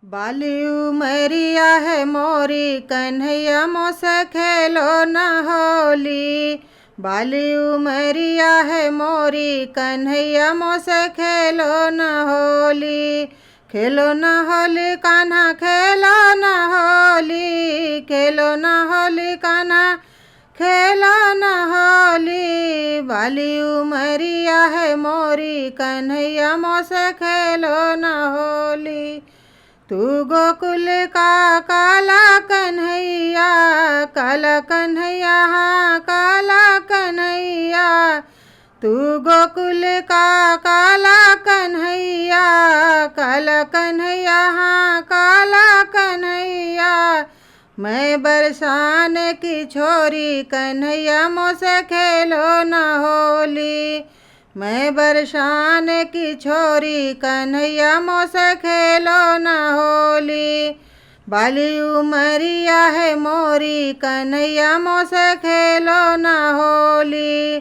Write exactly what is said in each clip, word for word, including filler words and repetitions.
बाली उमरिया है मोरी कन्हैया मोसे खेलो ना होली। बाली उमरिया है मोरी कन्हैया मोसे खेलो ना होली। खेलो ना होली कान्हा खेलो ना होली। खेलो ना होली कान्हा खेलो ना होली। बाली उमरिया है मोरी कन्हैया मोसे खेलो ना होली। तू गोकुल का काला कन्हैया, काला कन्हैया, हाँ, काला कन्हैया। तू गोकुल का काला कन्हैया, काला कन्हैया, हाँ, काला कन्हैया। मैं बरसान की छोरी कन्हैया मोसे खेलो ना होली। मैं बरसान की छोरी कन्हैया मोसे खेलो ना होली। बाली उमरिया है मोरी कन्हैया मोसे खेलो ना होली।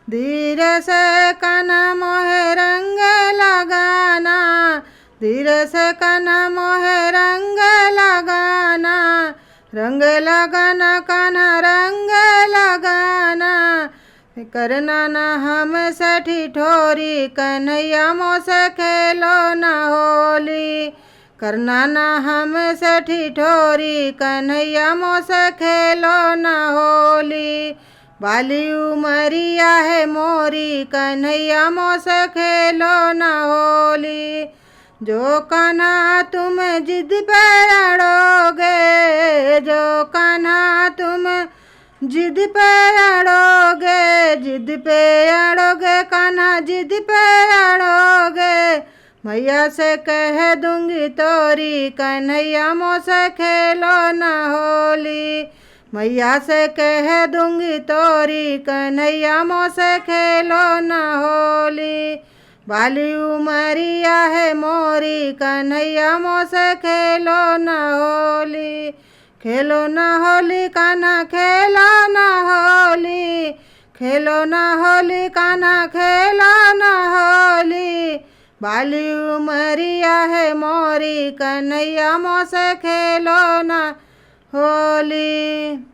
धीरे से कान्हा मोहे रंग लगाना, धीरे से कान्हा मोहे रंग लगाना, रंग लगाना कान्हा रंग लगाना। करना ना हमसे ठिठोरी कन्हैया मोसे खेलो ना होली। करना ना हमसे ठिठोरी कन्हैया मोसे खेलो ना होली। बाली उमरिया है मोरी कन्हैया मोसे खेलो ना होली। जो कान्हा तुम जिद पे अड़ोगे, जो कान्हा तुम जिद पे अड़ोगे, जिद पे अड़ोगे, कान्हा जिद पे अड़ोगे। मैया से कह दूंगी तोरी कन्हैया मोसे खेलो ना होली। मैया से कह दूंगी तोरी कन्हैया मोसे खेलो ना होली। बाली उमरिया है मोरी कन्हैया मोसे खेलो ना होली। खेलो ना होली कान्हा खेलो ना होली। खेलो ना होली कान्हा खेलो ना होली। बाली उमरिया है मोरी कन्हैया मोसे खेलो ना होली।